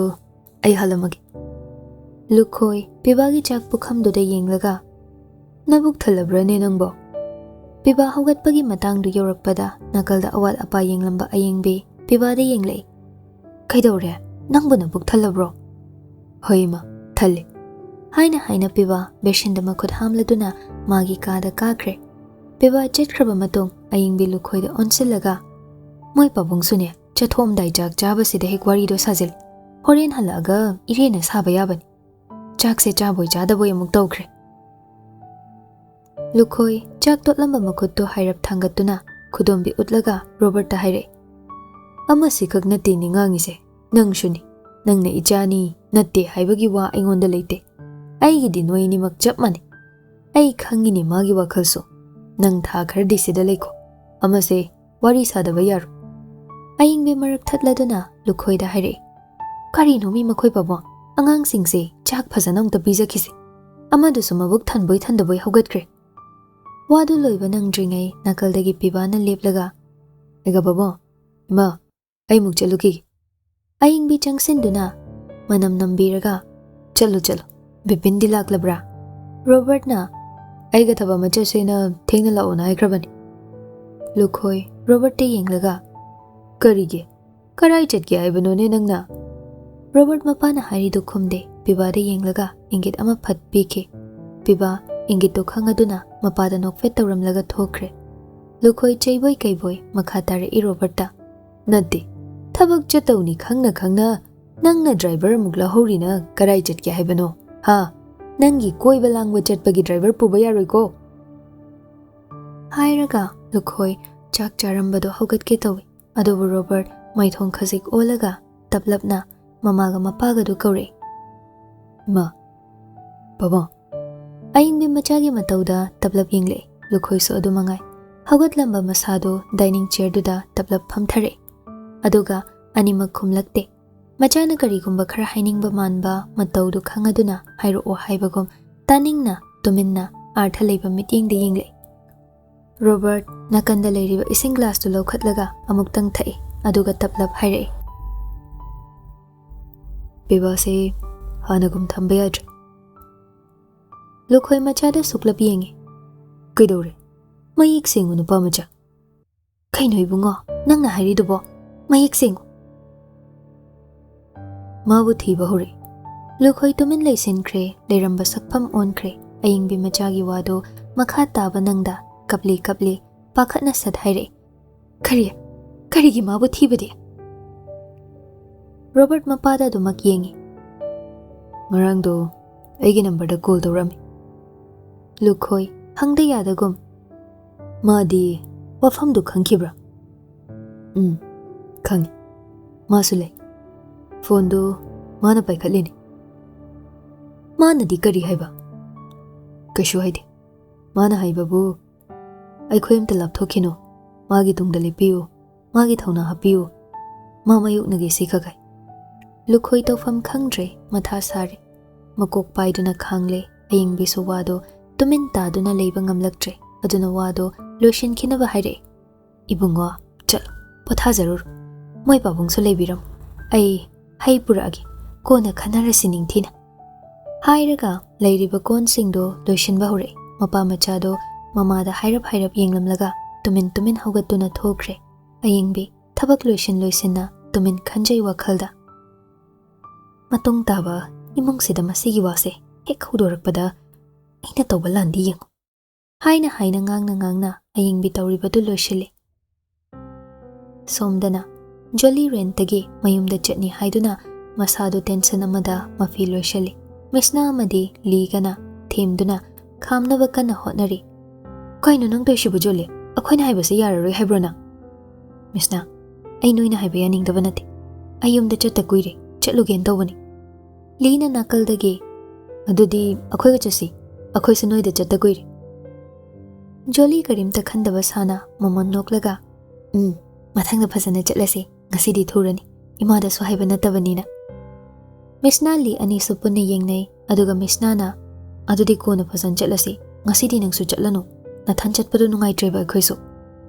ꯑꯩ ꯍꯜꯂꯝꯃꯒꯦ꯫" ꯂꯨꯈꯣꯏ ꯄꯤꯕꯥꯒꯤ ꯆꯥꯛ ꯄꯨꯈꯝꯗꯨꯗ ꯌꯦꯡꯂꯒ, "ꯅꯕꯨꯛ ꯊꯜꯂꯕ꯭ꯔꯥꯅꯦ ꯅꯪꯕꯣ?" ꯄꯤꯕꯥ ꯍꯧꯒꯠꯄꯒꯤ ꯃꯇꯥꯡꯗꯨ ꯌꯧꯔꯛꯄꯗ ꯅꯥꯀꯜꯗ ꯑꯋꯥꯠ ꯑꯄꯥ ꯌꯦꯡꯂꯝꯕ ꯑꯌꯤꯡꯕꯤ ꯄꯤꯕꯥꯗ ꯌꯦꯡꯂꯛꯏ꯫ "ꯀꯩꯗꯧꯔꯦ? ꯅꯪꯕꯨ ꯅꯕꯨꯛ ꯊꯜꯂꯕ꯭ꯔꯣ?" "ꯍꯣꯏ ꯏꯃꯥ, ꯊꯜꯂꯦ꯫" ꯍꯥꯏꯅ ꯍꯥꯏꯅ ꯄꯤꯕꯥ ꯕꯦꯁꯤꯟꯗ ꯃꯈꯨꯠ ꯍꯥꯝꯂꯗꯨꯅ ꯃꯥꯒꯤ ꯀꯥꯗ ꯀꯥꯈ꯭ꯔꯦ꯫ ꯄꯤꯕꯥ ꯆꯠꯈ꯭ꯔꯕ ꯃꯇꯨꯡ ꯑꯌꯤꯡꯕꯤ ꯂꯨꯈꯣꯏꯗ ꯑꯣꯟꯁꯤꯜꯂꯒ, "ꯃꯣꯏ ꯄꯥꯕꯨꯡꯁꯨꯅꯦ, ꯆꯠꯊꯣꯛꯑꯝꯗꯥꯏ ꯆꯥꯛ ꯆꯥꯕꯁꯤꯗ ꯍꯦꯛ ꯋꯥꯔꯤꯗꯣ ꯁꯥꯖꯤꯜꯂꯤ꯫ ꯍꯣꯔꯦꯟ ꯍꯜꯂꯛꯑꯒ ꯏꯔꯦꯅ ꯁꯥꯕ ꯌꯥꯕꯅꯤ꯫ ꯆꯥꯛꯁꯦ ꯆꯥꯕꯣꯏ ꯆꯥꯗꯕꯣꯏ ꯑꯃꯨꯛ ꯇꯧꯈ꯭ꯔꯦ꯫" ꯂꯨꯈꯣꯏ ꯆꯥꯛ ꯇꯣꯠꯂꯝꯕ ꯃꯈꯨꯠꯇꯨ ꯍꯥꯏꯔꯞ ꯊꯥꯡꯒꯠꯇꯨꯅ ꯈꯨꯗꯣꯝꯕꯤ ꯎꯠꯂꯒ ꯔꯣꯕꯔꯠꯇ ꯍꯥꯏꯔꯛꯏ, "ꯑꯃꯁꯤꯈꯛ ꯅꯠꯇꯦꯅꯦ ꯉꯥꯡꯉꯤꯁꯦ, ꯅꯪꯁꯨꯅꯤ꯫ ꯅꯪꯅ ꯏꯆꯥꯅꯤ, ꯅꯠꯇꯦ ꯍꯥꯏꯕꯒꯤ ꯋꯥ ꯑꯩꯉꯣꯟꯗ ꯂꯩꯇꯦ꯫ ꯑꯩꯒꯤꯗꯤ ꯅꯣꯏ ꯑꯅꯤꯃꯛ ꯆꯞ ꯃꯥꯟꯅꯩ꯫ ꯑꯩ ꯈꯪꯉꯤꯅꯦ ꯃꯥꯒꯤ ꯋꯥꯈꯜꯁꯨ꯫ ꯅꯪ ꯊꯥ ꯈꯔꯗꯤ ꯁꯤꯗ ꯂꯩꯈꯣ꯫ ꯑꯃꯁꯦ ꯋꯥꯔꯤ ꯁꯥꯗꯕ ꯌꯥꯔꯣꯏ꯫" ꯑꯌꯤꯡꯕꯤ ꯃꯔꯛ ꯊꯠꯂꯗꯨꯅ ꯂꯨꯈꯣꯏꯗ ꯍꯥꯏꯔꯛꯏ, "ꯀꯔꯤꯅꯣ ꯃꯤ ꯃꯈꯣꯏ ꯄꯥꯕꯨꯡ? ꯑꯉꯥꯡꯁꯤꯡꯁꯦ ꯆꯥꯛ ꯐꯖꯅ ꯑꯝꯇ ꯄꯤꯖꯈꯤꯁꯦ꯫ ꯑꯃꯗꯨꯁꯨ ꯃꯕꯨꯛ ꯊꯟꯕꯣꯏ ꯊꯟꯗꯕꯣꯏ ꯍꯧꯒꯠꯈ꯭ꯔꯦ꯫" ꯋꯥꯗꯨ ꯂꯣꯏꯕ ꯅꯪꯗ꯭ꯔꯤꯉꯩ ꯅꯥꯀꯜꯗꯒꯤ ꯄꯤꯕꯥꯅ ꯂꯦꯞꯂꯒ, "ꯑꯩꯒ ꯄꯥꯕꯨꯡ, ꯏꯃꯥ, ꯑꯩ ꯑꯃꯨꯛ ꯆꯠꯂꯨꯈꯤꯒꯦ꯫" ꯑꯌꯤꯡꯕꯤ ꯆꯪꯁꯤꯟꯗꯨꯅ ꯃꯅꯝ ꯅꯝꯕꯤꯔꯒ, "ꯆꯠꯂꯨ, ꯆꯠꯂꯨ꯫ ꯕꯤꯄꯤꯟꯗꯤ ꯂꯥꯛꯂꯕ꯭ꯔꯥ?" ꯔꯣꯕꯔꯠꯅ, "ꯑꯩꯒ ꯊꯕꯛ ꯑꯃ ꯆꯠꯁꯦꯅ ꯊꯦꯡꯅ ꯂꯥꯛꯑꯣꯅ ꯍꯥꯏꯈ꯭ꯔꯕꯅꯤ꯫" ꯂꯨꯈꯣꯏ ꯔꯣꯕꯔꯠꯇ ꯌꯦꯡꯂꯒ, "ꯀꯔꯤꯒꯤ? ꯀꯔꯥꯏ ꯆꯠꯀꯦ ꯍꯥꯏꯕꯅꯣꯅꯦ ꯅꯪꯅ?" ꯔꯣꯕꯔꯠ ꯃꯄꯥꯅ ꯍꯥꯏꯔꯤꯗꯨ ꯈꯨꯝꯗꯦ꯫ ꯄꯤꯕꯥꯗ ꯌꯦꯡꯂꯒ ꯏꯪꯒꯤꯠ ꯑꯃ ꯐꯠ ꯄꯤꯈꯤ꯫ ꯄꯤꯕꯥ ꯏꯪꯒꯤꯠꯇꯨ ꯈꯪꯉꯗꯨꯅ ꯃꯄꯥꯗ ꯅꯣꯛꯐꯦꯠ ꯇꯧꯔꯝꯂꯒ ꯊꯣꯛꯈ꯭ꯔꯦ꯫ ꯂꯨꯈꯣꯏ ꯆꯩꯕꯣꯏ ꯀꯩꯕꯣꯏ ꯃꯈꯥ ꯇꯥꯔꯛꯏ ꯔꯣꯕꯔꯠꯇ, "ꯅꯠꯇꯦ, ꯊꯕꯛ ꯆꯠꯇꯧꯅꯤ ꯈꯪꯅ ꯈꯪꯅ ꯅꯪꯅ ꯗ꯭ꯔꯥꯏꯚꯔ ꯑꯃꯨꯛ ꯂꯧꯍꯧꯔꯤꯅ ꯀꯔꯥꯏ ꯆꯠꯀꯦ ꯍꯥꯏꯕꯅꯣ? ꯍꯥ? ꯅꯪꯒꯤ ꯀꯣꯏꯕ ꯂꯥꯡꯕ ꯆꯠꯄꯒꯤ ꯗ꯭ꯔꯥꯏꯚꯔ ꯄꯨꯕ ꯌꯥꯔꯣꯏꯀꯣ?" ꯍꯥꯏꯔꯒ ꯂꯨꯈꯣꯏ ꯆꯥꯛ ꯆꯥꯔꯝꯕꯗꯣ ꯍꯧꯒꯠꯀꯦ ꯇꯧꯏ꯫ ꯑꯗꯨꯕꯨ ꯔꯣꯕꯔꯠ ꯃꯥꯏꯊꯣꯡ ꯈꯖꯤꯛ ꯑꯣꯜꯂꯒ ꯇꯞꯂꯞꯅ ꯃꯃꯥꯒ ꯃꯄꯥꯒꯗꯨ ꯀꯧꯔꯛꯏ꯫ "ꯏꯃꯥ, ꯄꯥꯕꯨꯡ꯫" ꯑꯌꯤꯡꯕꯤ ꯃꯆꯥꯒꯤ ꯃꯇꯧꯗ ꯇꯞꯂꯞ ꯌꯦꯡꯂꯛꯏ꯫ ꯂꯨꯈꯣꯏꯁꯨ ꯑꯗꯨ ꯃꯉꯥꯏ꯫ ꯍꯧꯒꯠꯂꯝꯕ ꯃꯁꯥꯗꯨ ꯗꯥꯏꯅꯤꯡ ꯆꯤꯌꯔꯗꯨꯗ ꯇꯞꯂꯞ ꯐꯝꯊꯔꯛꯏ꯫ ꯑꯗꯨꯒ ꯑꯅꯤꯃꯛ ꯈꯨꯝꯂꯛꯇꯦ꯫ ꯃꯆꯥꯅ ꯀꯔꯤꯒꯨꯝꯕ ꯈꯔ ꯍꯥꯏꯅꯤꯡꯕ ꯃꯥꯟꯕ ꯃꯇꯧꯗꯨ ꯈꯪꯉꯗꯨꯅ ꯍꯥꯏꯔꯛꯑꯣ ꯍꯥꯏꯕꯒꯨꯝ ꯇꯥꯅꯤꯡꯅ ꯇꯨꯃꯤꯟꯅ ꯑꯥꯔꯊ ꯂꯩꯕ ꯃꯤꯠꯌꯦꯡꯗ ꯌꯦꯡꯂꯛꯏ꯫ ꯔꯣꯕꯔꯠ ꯅꯥꯀꯟꯗ ꯂꯩꯔꯤꯕ ꯏꯁꯤꯡ ꯒ꯭ꯂꯥꯁꯇꯨ ꯂꯧꯈꯠꯂꯒ ꯑꯃꯨꯛꯇꯪ ꯊꯛꯏ꯫ ꯑꯗꯨꯒ ꯇꯞꯂꯞ ꯍꯥꯏꯔꯛꯏ, "ꯕꯦꯕꯥꯁꯦ ꯍꯥꯟꯅꯒꯨꯝ ꯊꯝꯕ ꯌꯥꯗ꯭ꯔꯦ꯫" ꯂꯨꯈꯣꯏ ꯃꯆꯥꯗ ꯁꯨꯛꯂꯞ ꯌꯦꯡꯉꯤ꯫ "ꯀꯩꯗꯧꯔꯦ? ꯃꯌꯦꯛ ꯁꯦꯡꯉꯨ, ꯅꯨꯄꯥ ꯃꯆꯥ꯫" "ꯀꯩꯅꯣ ꯏꯕꯨꯡꯉꯣ, ꯅꯪꯅ ꯍꯥꯏꯔꯤꯗꯨꯕꯣ? ꯃꯌꯦꯛ ꯁꯦꯡꯉꯨ꯫" ꯃꯥꯕꯨ ꯊꯤꯕ ꯍꯧꯔꯛꯏ꯫ ꯂꯨꯈꯣꯏ ꯇꯨꯃꯤꯟ ꯂꯩꯁꯤꯟꯈ꯭ꯔꯦ, ꯂꯩꯔꯝꯕ ꯁꯛꯐꯝ ꯑꯣꯟꯈ꯭ꯔꯦ꯫ ꯑꯌꯤꯡꯕꯤ ꯃꯆꯥꯒꯤ ꯋꯥꯗꯨ ꯃꯈꯥ ꯇꯥꯕ ꯅꯪꯗ ꯀꯞꯂꯤ ꯀꯞꯂꯤ ꯄꯥꯈꯠꯅ ꯁꯠ ꯍꯥꯏꯔꯛꯏ꯫ "ꯀꯔꯤ? ꯀꯔꯤꯒꯤ ꯃꯥꯕꯨ ꯊꯤꯕꯗꯤ?" ꯔꯣꯕꯔꯠ ꯃꯄꯥꯗ ꯑꯗꯨꯃꯛ ꯌꯦꯡꯉꯤ꯫ "ꯉꯔꯥꯡꯗꯣ ꯑꯩꯒꯤ ꯅꯝꯕꯔꯗ ꯀꯣꯜ ꯇꯧꯔꯛꯑꯝꯃꯤ꯫" ꯂꯨꯈꯣꯏ ꯍꯪꯗ ꯌꯥꯗꯒꯨꯝ, "ꯃꯥꯗꯤ ꯋꯥꯐꯝꯗꯨ ꯈꯪꯈꯤꯕ꯭ꯔꯥ?" "ꯎꯝ, ꯈꯪꯉꯤ꯫ ꯃꯥꯁꯨ ꯂꯩ꯫ ꯐꯣꯟꯗꯨ ꯃꯥꯅ ꯄꯥꯏꯈꯠꯂꯤꯅꯤ꯫" "ꯃꯥꯅꯗꯤ ꯀꯔꯤ ꯍꯥꯏꯕ?" "ꯀꯩꯁꯨ ꯍꯥꯏꯗꯦ꯫ ꯃꯥꯅ ꯍꯥꯏꯕꯕꯨ, ꯑꯩꯈꯣꯏ ꯑꯝꯇ ꯂꯥꯞꯊꯣꯛꯈꯤꯅꯨ, ꯃꯥꯒꯤ ꯇꯨꯡꯗ ꯂꯦꯞꯄꯤꯌꯨ, ꯃꯥꯒꯤ ꯊꯧꯅꯥ ꯍꯥꯞꯄꯤꯌꯨ, ꯃꯥ ꯃꯥꯌꯣꯛꯅꯒꯦ ꯁꯤ ꯈꯛ ꯍꯥꯏ꯫" ꯂꯨꯈꯣꯏ ꯇꯧꯐꯝ ꯈꯪꯗ꯭ꯔꯦ, ꯃꯊꯥ ꯁꯥꯔꯦ꯫ ꯃꯀꯣꯛ ꯄꯥꯏꯗꯨꯅ ꯈꯥꯡꯂꯦ꯫ ꯑꯌꯤꯡꯕꯤꯁꯨ ꯋꯥꯗꯣ ꯇꯨꯃꯤꯟ ꯇꯥꯗꯨꯅ ꯂꯩꯕ ꯉꯝꯂꯛꯇ꯭ꯔꯦ꯫ ꯑꯗꯨꯅ ꯋꯥꯗꯣ ꯂꯣꯏꯁꯤꯟꯈꯤꯅꯕ ꯍꯥꯏꯔꯛꯑꯦ꯫ "ꯏꯕꯨꯡꯉꯣ, ꯆꯠꯂꯣ, ꯄꯣꯊꯥꯖꯔꯨꯔꯣ꯫ ꯃꯣꯏ ꯄꯥꯕꯨꯡꯁꯨ ꯂꯩꯕꯤꯔꯝꯃꯣ꯫ ꯑꯩ ꯍꯩ ꯄꯨꯔꯛꯑꯒꯦ, ꯀꯣꯟꯅ ꯈꯟꯅꯔꯁꯤ ꯅꯤꯡꯊꯤꯅ꯫" ꯍꯥꯏꯔꯒ ꯂꯩꯔꯤꯕ ꯀꯣꯟꯁꯤꯡꯗꯣ ꯂꯣꯏꯁꯤꯟꯕ ꯍꯧꯔꯛꯏ꯫ ꯃꯄꯥ ꯃꯆꯥꯗꯣ ꯃꯃꯥꯗ ꯍꯥꯏꯔꯞ ꯍꯥꯏꯔꯞ ꯌꯦꯡꯂꯝꯂꯒ ꯇꯨꯃꯤꯟ ꯇꯨꯃꯤꯟ ꯍꯧꯒꯠꯇꯨꯅ ꯊꯣꯛꯈ꯭ꯔꯦ꯫ ꯑꯌꯤꯡꯕꯤ ꯊꯕꯛ ꯂꯣꯏꯁꯤꯟ ꯂꯣꯏꯁꯤꯟꯅ ꯇꯨꯃꯤꯟ ꯈꯟꯖꯩ ꯋꯥꯈꯜꯗ, "ꯃꯇꯨꯡ ꯇꯥꯕ ꯏꯃꯨꯡꯁꯤꯗ ꯃꯁꯤꯒꯤ ꯋꯥꯁꯦ ꯍꯦꯛ ꯍꯧꯗꯣꯔꯛꯄꯗ ꯑꯩꯅ ꯇꯧꯕ ꯂꯥꯟꯗꯤ ꯌꯦꯡꯉꯨ꯫" ꯍꯥꯏꯅ ꯍꯥꯏꯅ ꯉꯥꯡꯅ ꯉꯥꯡꯅ ꯑꯌꯤꯡꯕꯤ ꯇꯧꯔꯤꯕꯗꯨ ꯂꯣꯏꯁꯤꯜꯂꯤ꯫ ꯁꯣꯝꯗꯅ ꯖꯣꯂꯤ ꯔꯦꯟꯠꯇꯒꯤ ꯃꯌꯨꯝꯗ ꯆꯠꯅꯤ ꯍꯥꯏꯗꯨꯅ ꯃꯁꯥꯗꯨ ꯇꯦꯟꯁꯟ ꯑꯃꯗ ꯃꯐꯤ ꯂꯣꯏꯁꯤꯜꯂꯤ꯫ ꯃꯤꯁꯅꯥ ꯑꯃꯗꯤ ꯂꯤꯒꯅ ꯊꯦꯝꯗꯨꯅ ꯈꯥꯝꯅꯕ ꯀꯟꯅ ꯍꯣꯠꯅꯔꯤ꯫ "ꯀꯩꯅꯣ ꯅꯪ ꯇꯧꯏꯁꯤꯕꯨ, ꯖꯣꯂꯤ? ꯑꯩꯈꯣꯏꯅ ꯍꯥꯏꯕꯁꯦ ꯌꯥꯔꯔꯣꯏ ꯍꯥꯏꯕ꯭ꯔꯣ ꯅꯪ?" "ꯃꯤꯁꯅꯥ, ꯑꯩ ꯅꯣꯏꯅ ꯍꯥꯏꯕ ꯌꯥꯅꯤꯡꯗꯕ ꯅꯠꯇꯦ꯫ ꯑꯩ ꯌꯨꯝꯗ ꯆꯠꯇ ꯀꯨꯏꯔꯦ, ꯆꯠꯂꯨꯒꯦꯅ ꯇꯧꯕꯅꯤ꯫" ꯂꯤꯅ ꯅꯥꯀꯜꯗꯒꯤ, "ꯑꯗꯨꯗꯤ ꯑꯩꯈꯣꯏꯒ ꯆꯠꯁꯤ, ꯑꯩꯈꯣꯏꯁꯨ ꯅꯣꯏꯗ ꯆꯠꯇ ꯀꯨꯏꯔꯦ꯫" ꯖꯣꯂꯤ ꯀꯔꯤꯝꯇ ꯈꯟꯗꯕ ꯁꯥꯅ ꯃꯃꯣꯟ ꯅꯣꯛꯂꯒ, "ꯎꯝ, ꯃꯊꯪꯗ ꯐꯖꯅ ꯆꯠꯂꯁꯤ, ꯉꯁꯤꯗꯤ ꯊꯨꯔꯅꯤ, ꯏꯃꯥꯗꯁꯨ ꯍꯥꯏꯕ ꯅꯠꯇꯕꯅꯤꯅ꯫" ꯃꯤꯁꯅꯥ ꯂꯤ ꯑꯅꯤꯁꯨ ꯄꯨꯟꯅ ꯌꯦꯡꯅꯩ, ꯑꯗꯨꯒ ꯃꯤꯁꯅꯥꯅ, "ꯑꯗꯨꯗꯤ ꯀꯣꯟꯅ ꯐꯖꯅ ꯆꯠꯂꯁꯤ, ꯉꯁꯤꯗꯤ ꯅꯪꯁꯨ ꯆꯠꯂꯅꯨ, ꯅꯊꯟ ꯆꯠꯄꯗꯣ ꯅꯨꯡꯉꯥꯏꯇ꯭ꯔꯦꯕ ꯑꯩꯈꯣꯏꯁꯨ꯫"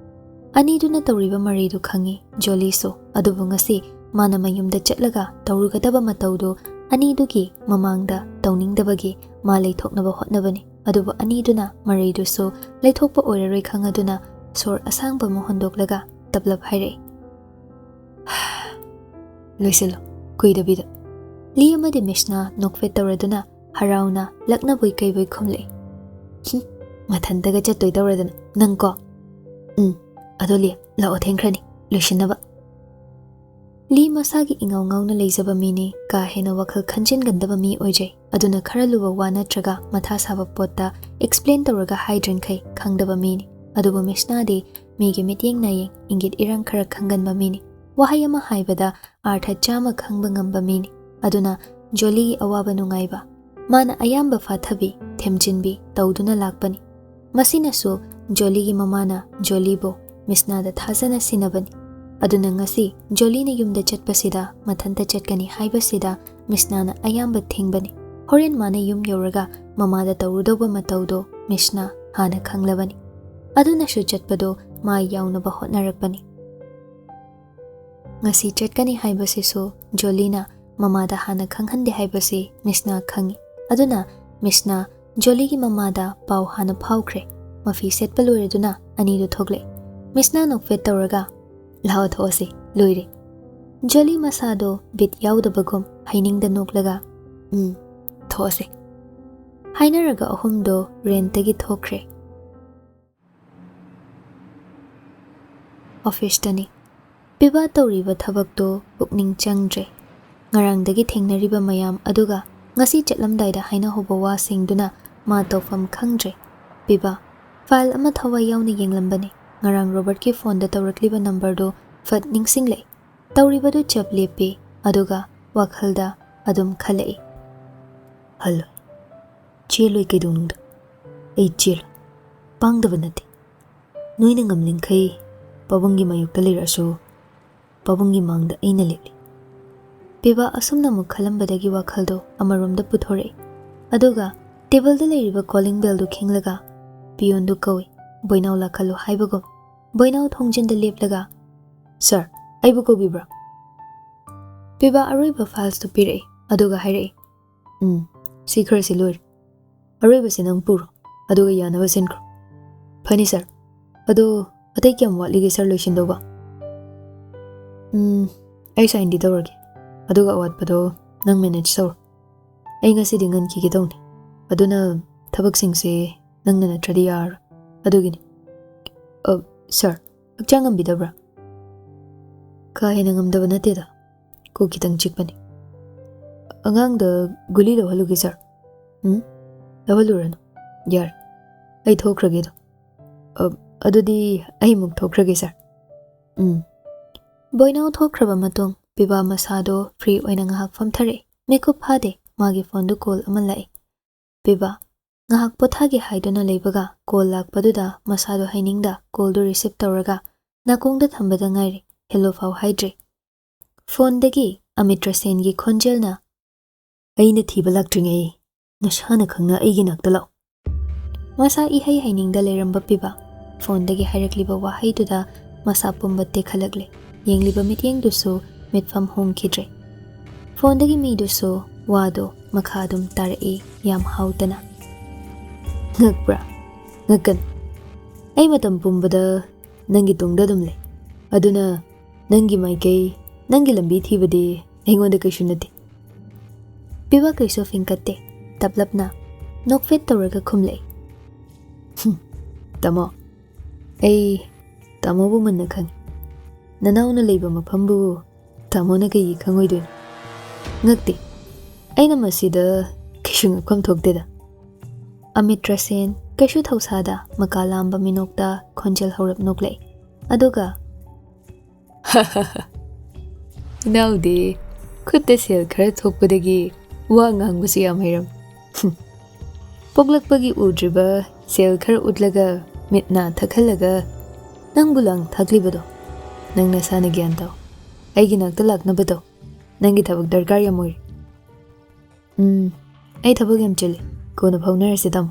ꯑꯅꯤꯗꯨꯅ ꯇꯧꯔꯤꯕ ꯃꯔꯩꯗꯨ ꯈꯪꯏ ꯖꯣꯂꯤꯁꯨ꯫ ꯑꯗꯨꯕꯨ ꯉꯁꯤ ꯃꯥꯅ ꯃꯌꯨꯝꯗ ꯆꯠꯂꯒ ꯇꯧꯔꯨꯒꯗꯕ ꯃꯇꯧꯗꯨ ꯑꯅꯤꯗꯨꯒꯤ ꯃꯃꯥꯡꯗ ꯇꯧꯅꯤꯡꯗꯕꯒꯤ ꯃꯥ ꯂꯩꯊꯣꯛꯅꯕ ꯍꯣꯠꯅꯕꯅꯤ꯫ ꯑꯗꯨꯕꯨ ꯑꯅꯤꯗꯨꯅ ꯃꯔꯩꯗꯨꯁꯨ ꯂꯩꯊꯣꯛꯄ ꯑꯣꯏꯔꯔꯣꯏ ꯈꯪꯂꯗꯨꯅ ꯁꯣꯔ ꯑꯁꯥꯡꯕ ꯑꯃ ꯍꯣꯟꯗꯣꯛꯂꯒ ꯇꯞꯂꯞ ꯍꯥꯏꯔꯛꯏ, "ꯂꯣꯏꯁꯤꯜꯂꯣ, ꯀꯨꯏꯗꯕꯤꯗ"꯫ ꯂꯤ ꯑꯃꯗꯤ ꯃꯤꯁꯅꯥ ꯅꯣꯛꯐꯦꯠ ꯇꯧꯔꯗꯨꯅ ꯍꯔꯥꯎꯅ ꯂꯛꯅꯕꯣꯏ ꯀꯩꯕꯣꯏ ꯈꯨꯝꯂꯛꯏ, "ꯍꯨꯝ, ꯃꯊꯟꯇꯒ ꯆꯠꯇꯣꯏ ꯇꯧꯔꯗꯅ ꯅꯪꯀꯣ꯫ ꯎꯝ, ꯑꯗꯣ ꯂꯤ, ꯂꯥꯛꯑꯣ, ꯊꯦꯡꯈ꯭ꯔꯅꯤ, ꯂꯣꯏꯁꯤꯟꯅꯕ"꯫ ꯂꯤ ꯃꯁꯥꯒꯤ ꯏꯉꯥꯎ ꯉꯥꯎꯅ ꯂꯩꯖꯕ ꯃꯤꯅꯤ, ꯀꯥ ꯍꯦꯟꯅ ꯋꯥꯈꯜ ꯈꯟꯖꯤꯟꯒꯟꯗꯕ ꯃꯤ ꯑꯣꯏꯖꯩ꯫ ꯑꯗꯨꯅ ꯈꯔ ꯂꯨꯕ ꯋꯥ ꯅꯠꯇ꯭ꯔꯒ ꯃꯊꯥ ꯁꯥꯕ ꯄꯣꯠꯇ ꯑꯦꯛꯁꯄ꯭ꯂꯦꯟ ꯇꯧꯔꯒ ꯍꯥꯏꯗ꯭ꯔꯤꯡꯈꯩ ꯈꯪꯗꯕ ꯃꯤꯅꯤ꯫ ꯑꯗꯨꯕꯨ ꯃꯤꯁꯅꯥꯗꯤ ꯃꯤꯒꯤ ꯃꯤꯠꯌꯦꯡ ꯅꯥꯌꯦꯡ, ꯏꯪꯒꯤꯠ ꯏꯔꯪ ꯈꯔ ꯈꯪꯒꯟꯕ ꯃꯤꯅꯤ꯫ ꯋꯥꯍꯩ ꯑꯃ ꯍꯥꯏꯕꯗ ꯑꯥꯔꯊ ꯆꯥꯝꯃ ꯈꯪꯕ ꯉꯝꯕ ꯃꯤꯅꯤ꯫ ꯑꯗꯨꯅ ꯖꯣꯂꯤꯒꯤ ꯑꯋꯥꯕ ꯅꯨꯡꯉꯥꯏꯕ ꯃꯥꯅ ꯑꯌꯥꯝꯕ ꯐꯥꯊꯕꯤ, ꯊꯦꯝꯖꯤꯟꯕꯤ ꯇꯧꯗꯨꯅ ꯂꯥꯛꯄꯅꯤ꯫ ꯃꯁꯤꯅꯁꯨ ꯖꯣꯂꯤꯒꯤ ꯃꯃꯥꯅ ꯖꯣꯂꯤꯕꯨ ꯃꯤꯁꯅꯥꯗ ꯊꯥꯖꯅ ꯁꯤꯟꯅꯕꯅꯤ꯫ ꯑꯗꯨꯅ ꯉꯁꯤ ꯖꯣꯂꯤꯅ ꯌꯨꯝꯗ ꯆꯠꯄꯁꯤꯗ ꯃꯊꯟꯇ ꯆꯠꯀꯅꯤ ꯍꯥꯏꯕꯁꯤꯗ ꯃꯤꯁꯅꯥꯅ ꯑꯌꯥꯝꯕ ꯊꯤꯡꯕꯅꯤ꯫ ꯍꯣꯔꯦꯟ ꯃꯥꯅ ꯌꯨꯝ ꯌꯧꯔꯒ ꯃꯃꯥꯗ ꯇꯧꯔꯨꯗꯧꯕ ꯃꯇꯧꯗꯣ ꯃꯤꯁꯅꯥ ꯍꯥꯟꯅ ꯈꯪꯂꯕꯅꯤ꯫ ꯑꯗꯨꯅꯁꯨ ꯆꯠꯄꯗꯣ ꯃꯥ ꯌꯥꯎꯅꯕ ꯍꯣꯠꯅꯔꯛꯄꯅꯤ꯫ ꯉꯁꯤ ꯆꯠꯀꯅꯤ ꯍꯥꯏꯕꯁꯤꯁꯨ ꯖꯣꯂꯤꯅ ꯃꯃꯥꯗ ꯍꯥꯟꯅ ꯈꯪꯍꯟꯗꯦ ꯍꯥꯏꯕꯁꯤ ꯃꯤꯁꯅꯥ ꯈꯪꯏ꯫ ꯑꯗꯨꯅ ꯃꯤꯁꯅꯥ ꯖꯣꯂꯤꯒꯤ ꯃꯃꯥꯗ ꯄꯥꯎ ꯍꯥꯟꯅ ꯐꯥꯎꯈ꯭ꯔꯦ꯫ ꯃꯐꯤ ꯁꯦꯠꯄ ꯂꯣꯏꯔꯗꯨꯅ ꯑꯅꯤꯗꯨ ꯊꯣꯛꯂꯛꯏ꯫ ꯃꯤꯁꯅꯥ ꯅꯣꯛꯐꯦꯠ ꯇꯧꯔꯒ, "ꯂꯥꯛꯑꯣ, ꯊꯣꯛꯑꯁꯤ, ꯂꯣꯏꯔꯦ"꯫ ꯖꯣꯂꯤ ꯃꯁꯥꯗꯣ ꯕꯤꯠ ꯌꯥꯎꯗꯕꯒꯨꯝ ꯍꯩꯅꯤꯡꯗ ꯅꯣꯛꯂꯒ, "ꯎꯝ, ꯊꯣꯛꯑꯁꯤ"꯫ ꯍꯥꯏꯅꯔꯒ ꯑꯍꯨꯝꯗꯣ ꯔꯦꯟꯇꯒꯤ ꯊꯣꯛꯈ꯭ꯔꯦ꯫ ꯑꯣꯐꯤꯁꯇꯅꯤ꯫ ꯄꯤꯕꯥ ꯇꯧꯔꯤꯕ ꯊꯕꯛꯇꯣ ꯄꯨꯛꯅꯤꯡ ꯆꯪꯗ꯭ꯔꯦ꯫ ꯉꯔꯥꯡꯗꯒꯤ ꯊꯦꯡꯅꯔꯤꯕ ꯃꯌꯥꯝ ꯑꯗꯨꯒ ꯉꯁꯤ ꯆꯠꯂꯝꯗꯥꯏꯗ ꯍꯥꯏꯅꯍꯧꯕ ꯋꯥꯁꯤꯡꯗꯨꯅ ꯃꯥ ꯇꯧꯐꯝ ꯈꯪꯗ꯭ꯔꯦ꯫ ꯄꯤꯕꯥ ꯐꯥꯏꯜ ꯑꯃ ꯊꯋꯥꯏ ꯌꯥꯎꯅ ꯌꯦꯡꯂꯝꯕꯅꯤ꯫ ꯉꯔꯥꯡ ꯔꯣꯕꯔꯠꯀꯤ ꯐꯣꯟꯗ ꯇꯧꯔꯛꯂꯤꯕ ꯅꯝꯕꯔꯗꯨ ꯐꯠ ꯅꯤꯡꯁꯤꯡꯂꯛꯏ꯫ ꯇꯧꯔꯤꯕꯗꯨ ꯆꯞ ꯂꯦꯞꯄꯤ, ꯑꯗꯨꯒ ꯋꯥꯈꯜꯗ ꯑꯗꯨꯝ ꯈꯜꯂꯛꯏ, "ꯍꯜꯂꯣ, ꯆꯦꯜꯂꯣꯏ ꯀꯩꯗꯧꯅꯨꯡꯗ꯫ ꯑꯩ ꯆꯦꯜꯂꯣꯏ꯫ ꯄꯥꯡꯗꯕ ꯅꯠꯇꯦ꯫ ꯅꯣꯏꯅ ꯉꯝꯂꯤꯡꯈꯩ ꯄꯥꯕꯨꯡꯒꯤ ꯃꯥꯌꯣꯛꯇ ꯂꯩꯔꯛꯑꯁꯨ, ꯄꯥꯕꯨꯡꯒꯤ ꯃꯥꯡꯗ ꯑꯩꯅ ꯂꯦꯞꯂꯤ"꯫ ꯄꯤꯕꯥ ꯑꯁꯨꯝꯅ ꯑꯃꯨꯛ ꯈꯜꯂꯝꯕꯗꯒꯤ ꯋꯥꯈꯜꯗꯣ ꯑꯃꯔꯣꯝꯗ ꯄꯨꯊꯣꯔꯛꯏ꯫ ꯑꯗꯨꯒ ꯇꯦꯕꯜꯗ ꯂꯩꯔꯤꯕ ꯀꯣꯂꯤꯡ ꯕꯦꯜꯗꯨ ꯈꯤꯡꯂꯒ ꯄꯤꯌꯣꯟꯗꯨ ꯀꯧꯏ, "ꯕꯣꯏꯅꯥꯎ ꯂꯥꯛꯍꯜꯂꯨ" ꯍꯥꯏꯕꯒꯨꯝ꯫ ꯕꯣꯏꯅꯥꯎ ꯊꯣꯡꯖꯤꯟꯗ ꯂꯦꯞꯂꯒ, "ꯁꯥꯔ, ꯑꯩꯕꯨ ꯀꯧꯕꯤꯕ꯭ꯔꯥ?" ꯄꯤꯕꯥ ꯑꯔꯣꯏꯕ ꯐꯥꯏꯜꯁꯇꯨ ꯄꯤꯔꯛꯏ, ꯑꯗꯨꯒ ꯍꯥꯏꯔꯛꯏ, "ꯎꯝ, ꯁꯤ ꯈꯔꯁꯤ ꯂꯣꯏꯔꯦ꯫ ꯑꯔꯣꯏꯕꯁꯤ ꯅꯪ ꯄꯨꯔꯣ, ꯑꯗꯨꯒ ꯌꯥꯅꯕ ꯁꯤꯟꯈ꯭ꯔꯣ꯫" "ꯐꯅꯤ ꯁꯥꯔ꯫ ꯑꯗꯣ ꯑꯇꯩ ꯀꯌꯥꯝ ꯋꯥꯠꯂꯤꯒꯦ ꯁꯥꯔ ꯂꯣꯏꯁꯤꯟꯗꯧꯕ?" "ꯎꯝ, ꯑꯩ ꯁꯥꯏꯟꯗꯤ ꯇꯧꯔꯒꯦ, ꯑꯗꯨꯒ ꯑꯋꯥꯠꯄꯗꯣ ꯅꯪ ꯃꯦꯅꯦꯖ ꯇꯧꯔꯣ꯫ ꯑꯩ ꯉꯁꯤꯗꯤ ꯉꯟꯈꯤꯒꯦ ꯇꯧꯅꯤ, ꯑꯗꯨꯅ ꯊꯕꯛꯁꯤꯡꯁꯦ ꯅꯪꯅ ꯅꯠꯇ꯭ꯔꯗꯤ ꯌꯥꯔꯔꯣꯏ, ꯑꯗꯨꯒꯤꯅꯤ꯫" "ꯑ, ꯁꯥꯔ, ꯍꯛꯆꯥꯡ ꯉꯝꯕꯤꯗꯕ꯭ꯔꯥ?" "ꯀꯥ ꯍꯦꯟꯅ ꯉꯝꯗꯕ ꯅꯠꯇꯦꯗ, ꯀꯣꯛ ꯈꯤꯇꯪ ꯆꯤꯛꯄꯅꯤ꯫" "ꯑꯉꯥꯡꯗ ꯒꯨꯂꯤ ꯂꯧꯍꯜꯂꯨꯒꯦ ꯁꯥꯔ꯫" "ꯎꯝ, ꯂꯧꯍꯜꯂꯨꯔꯅꯨ, ꯌꯥꯔꯦ, ꯑꯩ ꯊꯣꯛꯈ꯭ꯔꯒꯦ ꯑꯗꯣ꯫ ꯑ, ꯑꯗꯨꯗꯤ ꯑꯩ ꯑꯃꯨꯛ ꯊꯣꯛꯈ꯭ꯔꯒꯦ ꯁꯥꯔ꯫" "ꯎꯝ꯫" ꯕꯣꯏꯅꯥꯎ ꯊꯣꯛꯈ꯭ꯔꯕ ꯃꯇꯨꯡ ꯄꯤꯕꯥ ꯃꯁꯥꯗꯣ ꯐ꯭ꯔꯤ ꯑꯣꯏꯅ ꯉꯥꯏꯍꯥꯛ ꯐꯝꯊꯔꯛꯏ꯫ ꯃꯤꯀꯨꯞ ꯐꯥꯗꯦ, ꯃꯥꯒꯤ ꯐꯣꯟꯗꯨ ꯀꯣꯜ ꯑꯃ ꯂꯥꯛꯏ꯫ ꯄꯤꯕꯥ ꯉꯥꯏꯍꯥꯛ ꯄꯣꯊꯥꯒꯦ ꯍꯥꯏꯗꯨꯅ ꯂꯩꯕꯒ ꯀꯣꯜ ꯂꯥꯛꯄꯗꯨꯗ ꯃꯁꯥꯗꯣ ꯍꯥꯏꯅꯤꯡꯗ ꯀꯣꯜꯗꯨ ꯔꯤꯁꯤꯞ ꯇꯧꯔꯒ ꯅꯥꯀꯣꯡꯗ ꯊꯝꯕꯗ ꯉꯥꯏꯔꯤ, ꯍꯦꯜꯂꯣ ꯐꯥꯎ ꯍꯥꯏꯗ꯭ꯔꯤ꯫ ꯐꯣꯟꯗꯒꯤ ꯑꯃꯤꯇ꯭ꯔ ꯁꯦꯟꯒꯤ ꯈꯣꯟꯖꯦꯜꯅ, "ꯑꯩꯅ ꯊꯤꯕ ꯂꯥꯛꯇ꯭ꯔꯤꯉꯩ ꯅꯁꯥꯅ ꯈꯪꯅ ꯑꯩꯒꯤ ꯅꯥꯛꯇ ꯂꯥꯛꯎ꯫" ꯃꯁꯥ ꯏꯍꯩ ꯍꯩꯅꯤꯡꯗ ꯂꯩꯔꯝꯕ ꯄꯤꯕꯥ ꯐꯣꯟꯗꯒꯤ ꯍꯥꯏꯔꯛꯂꯤꯕ ꯋꯥꯍꯩꯗꯨꯗ ꯃꯁꯥ ꯄꯨꯝꯕ ꯇꯦꯛꯈꯠꯂꯛꯂꯦ꯫ ꯌꯦꯡꯂꯤꯕ ꯃꯤꯠꯌꯦꯡꯗꯨꯁꯨ ꯃꯤꯠꯐꯝ ꯍꯣꯡꯈꯤꯗ꯭ꯔꯦ꯫ ꯐꯣꯟꯗꯒꯤ ꯃꯤꯗꯨꯁꯨ ꯋꯥꯗꯣ ꯃꯈꯥ ꯑꯗꯨꯝ ꯇꯥꯔꯛꯏ, ꯌꯥꯝ ꯍꯥꯎꯇꯅ꯫ "ꯉꯛꯄ꯭ꯔꯥ? ꯉꯛꯀꯅꯨ꯫ ꯑꯩ ꯃꯇꯝ ꯄꯨꯝꯕꯗ ꯅꯪꯒꯤ ꯇꯨꯡꯗ ꯑꯗꯨꯝ ꯂꯩ꯫ ꯑꯗꯨꯅ ꯅꯪꯒꯤ ꯃꯥꯏꯀꯩ, ꯅꯪꯒꯤ ꯂꯝꯕꯤ ꯊꯤꯕꯗꯤ ꯑꯩꯉꯣꯟꯗ ꯀꯩꯁꯨ ꯅꯠꯇꯦ꯫" ꯄꯤꯕꯥ ꯀꯩꯁꯨ ꯐꯤꯡꯀꯠꯇꯦ꯫ ꯇꯞꯂꯞꯅ ꯅꯣꯛꯐꯦꯠ ꯇꯧꯔꯒ ꯈꯨꯝꯂꯛꯏ꯫ "ꯍꯨꯝ, ꯇꯥꯃꯣ, ꯑꯩ ꯇꯥꯃꯣꯕꯨ ꯃꯨꯟꯅ ꯈꯪꯏ꯫ ꯅꯅꯥꯎꯅ ꯂꯩꯕ ꯃꯐꯝꯕꯨ ꯇꯥꯃꯣꯅ ꯀꯩꯒꯤ ꯈꯪꯉꯣꯏꯗꯣꯏꯅꯣ? ꯉꯛꯇꯦ꯫ ꯑꯩꯅ ꯃꯁꯤꯗ ꯀꯩꯁꯨ ꯉꯛꯐꯝ ꯊꯣꯛꯇꯦꯗ꯫" ꯑꯃꯤꯇ꯭ꯔ ꯁꯦꯟ ꯀꯩꯁꯨ ꯊꯧꯁꯥꯗ ꯃꯀꯥ ꯂꯥꯝꯕ ꯃꯤꯅꯣꯛꯇ ꯈꯣꯟꯖꯦꯜ ꯍꯧꯔꯞ ꯅꯣꯛꯂꯛꯏ꯫ ꯑꯗꯨꯒ, "ꯏꯅꯥꯎꯗꯤ ꯈꯨꯠꯇ ꯁꯦꯜ ꯈꯔ ꯊꯣꯛꯄꯗꯒꯤ ꯋꯥ ꯉꯥꯡꯕꯁꯨ ꯌꯥꯝ ꯍꯩꯔꯝꯃꯤ꯫ ꯍꯨꯝ꯫ ꯄꯣꯛꯂꯛꯄꯒꯤ ꯎꯗ꯭ꯔꯤꯕ ꯁꯦꯜ ꯈꯔ ꯎꯠꯂꯒ ꯃꯤꯠ ꯅꯥ ꯊꯛꯍꯜꯂꯒ ꯅꯪꯕꯨ ꯂꯥꯡ ꯊꯥꯛꯂꯤꯕꯗꯣ ꯅꯪ ꯅꯁꯥꯅ ꯒ꯭ꯌꯥꯟ ꯇꯥꯎ꯫ ꯑꯩꯒꯤ ꯅꯥꯛꯇ ꯂꯥꯛꯅꯕꯗꯣ ꯅꯪꯒꯤ ꯊꯕꯛ ꯗꯔꯀꯥꯔ ꯌꯥꯝ ꯑꯣꯏꯔꯤ꯫" "ꯎꯝ, ꯑꯩ ꯊꯕꯛ ꯌꯥꯝ ꯆꯤꯜꯂꯤ꯫ ꯀꯣꯟꯅ ꯐꯥꯎꯅꯔꯁꯤ, ꯇꯥꯃꯣ꯫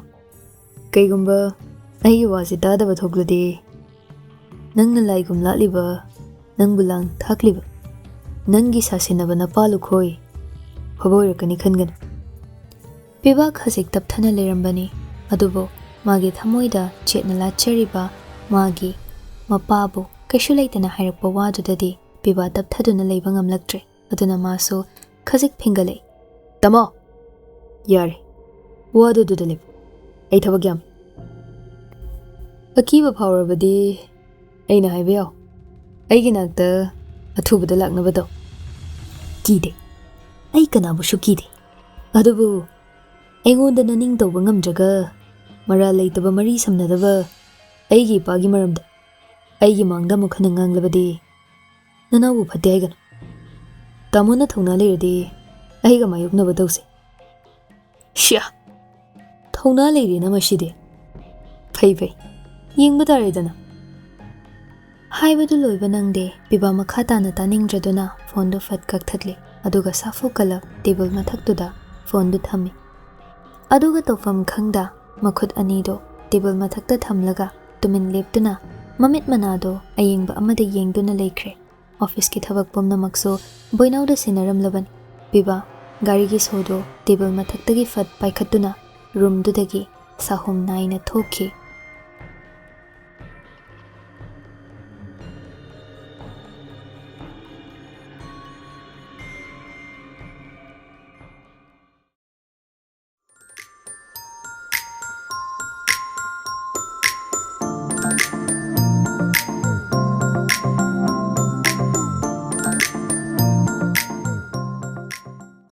ꯀꯩꯒꯨꯝꯕ ꯑꯩꯒꯤ ꯋꯥꯁꯤ ꯇꯥꯗꯕ ꯊꯣꯛꯂꯗꯤ ꯅꯪꯅ ꯂꯥꯏꯒꯨꯝ ꯂꯥꯠꯂꯤꯕ, ꯅꯪꯕꯨ ꯂꯥꯡ ꯊꯥꯛꯂꯤꯕ, ꯅꯪꯒꯤ ꯁꯥꯁꯤꯟꯅꯕ ꯅꯄꯥ ꯂꯨꯈꯣꯏ ꯐꯕ ꯑꯣꯏꯔꯛꯀꯅꯤ ꯈꯟꯒꯅꯨ꯫ ꯄꯤꯕꯥ ꯈꯖꯤꯛ ꯇꯞꯊꯅ ꯂꯩꯔꯝꯕꯅꯤ, ꯑꯗꯨꯕꯨ ꯃꯥꯒꯤ ꯊꯃꯣꯏꯗ ꯆꯦꯠꯅ ꯂꯥꯠꯆꯔꯤꯕ ꯃꯥꯒꯤ ꯃꯄꯥꯕꯨ ꯀꯩꯁꯨ ꯂꯩꯇꯅ ꯍꯥꯏꯔꯛꯄ ꯋꯥꯗꯨꯗꯗꯤ ꯄꯤꯕꯥ ꯇꯞꯊꯗꯨꯅ ꯂꯩꯕ ꯉꯝꯂꯛꯇ꯭ꯔꯦ꯫ ꯑꯗꯨꯅ ꯃꯥꯁꯨ ꯈꯖꯤꯛ ꯐꯤꯡꯒꯠꯂꯛꯏ꯫ "ꯇꯥꯃꯣ, ꯌꯥꯔꯦ, ꯋꯥꯗꯨ ꯑꯗꯨꯗ ꯂꯦꯞꯄꯨ, ꯑꯩ ꯊꯕꯛ ꯌꯥꯝꯃꯤ꯫ ꯑꯀꯤꯕ ꯐꯥꯎꯔꯕꯗꯤ ꯑꯩꯅ ꯍꯥꯏꯕ ꯌꯥꯎ, ꯑꯩꯒꯤ ꯅꯥꯛꯇ ꯑꯊꯨꯕꯗ ꯂꯥꯛꯅꯕ ꯇꯧ꯫" "ꯀꯤꯗꯦ, ꯑꯩ ꯀꯅꯥꯕꯨꯁꯨ ꯀꯤꯗꯦ꯫ ꯑꯗꯨꯕꯨ ꯑꯩꯉꯣꯟꯗ ꯅꯅꯤꯡ ꯇꯧꯕ ꯉꯝꯗ꯭ꯔꯒ ꯃꯔꯥꯜ ꯂꯩꯇꯕ ꯃꯔꯤ ꯁꯝꯅꯗꯕ ꯑꯩꯒꯤ ꯏꯄꯥꯒꯤ ꯃꯔꯝꯗ ꯑꯩꯒꯤ ꯃꯥꯡꯗ ꯑꯃꯨꯛ ꯍꯟꯅ ꯉꯥꯡꯂꯕꯗꯤ ꯅꯅꯥꯎꯕꯨ ꯐꯠꯇꯦ ꯍꯥꯏꯒꯅꯨ꯫ ꯇꯥꯃꯣꯅ ꯊꯧꯅꯥ ꯂꯩꯔꯗꯤ ꯑꯩꯒ ꯃꯥꯌꯣꯛꯅꯕ ꯇꯧꯁꯤ꯫" "ꯁꯤꯌꯥ, ꯊꯧꯅꯥ ꯂꯩꯔꯦꯅ ꯃꯁꯤꯗꯤ꯫ ꯐꯩ ꯐꯩ, ꯌꯦꯡꯕ ꯇꯥꯔꯦꯗꯅ꯫" ꯍꯥꯏꯕꯗꯨ ꯂꯣꯏꯕ ꯅꯪꯗꯦ, ꯄꯤꯕꯥ ꯃꯈꯥ ꯇꯥꯅ ꯇꯥꯅꯤꯡꯗ꯭ꯔꯗꯨꯅ ꯐꯣꯟꯗꯨ ꯐꯠ ꯀꯛꯊꯠꯂꯤ, ꯑꯗꯨꯒ ꯁꯥꯐꯨ ꯀꯜꯂꯞ ꯇꯦꯕꯜ ꯃꯊꯛꯇꯨꯗ ꯐꯣꯟꯗꯨ ꯊꯝꯃꯤ꯫ ꯑꯗꯨꯒ ꯇꯧꯐꯝ ꯈꯪꯗ ꯃꯈꯨꯠ ꯑꯅꯤꯗꯨ ꯇꯦꯕꯜ ꯃꯊꯛꯇ ꯊꯝꯂꯒ ꯇꯨꯃꯤꯟ ꯂꯦꯞꯇꯨꯅ ꯃꯃꯤꯠ ꯃꯅꯥꯗꯣ ꯑꯌꯦꯡꯕ ꯑꯃꯗ ꯌꯦꯡꯗꯨꯅ ꯂꯩꯈ꯭ꯔꯦ꯫ ꯑꯣꯐꯤꯁꯀꯤ ꯊꯕꯛ ꯄꯨꯝꯅꯃꯛꯁꯨ ꯕꯣꯏꯅꯥꯎꯗ ꯁꯤꯟꯅꯔꯝꯂꯕꯅꯤ꯫ ꯄꯤꯕꯥ ꯒꯥꯔꯤꯒꯤ ꯁꯣꯗꯨ ꯇꯦꯕꯜ ꯃꯊꯛꯇꯒꯤ ꯐꯠ ꯄꯥꯏꯈꯠꯇꯨꯅ ꯔꯨꯝꯗꯨꯗꯒꯤ ꯁꯥꯍꯨꯝ ꯅꯥꯏꯅ ꯊꯣꯛꯈꯤ꯫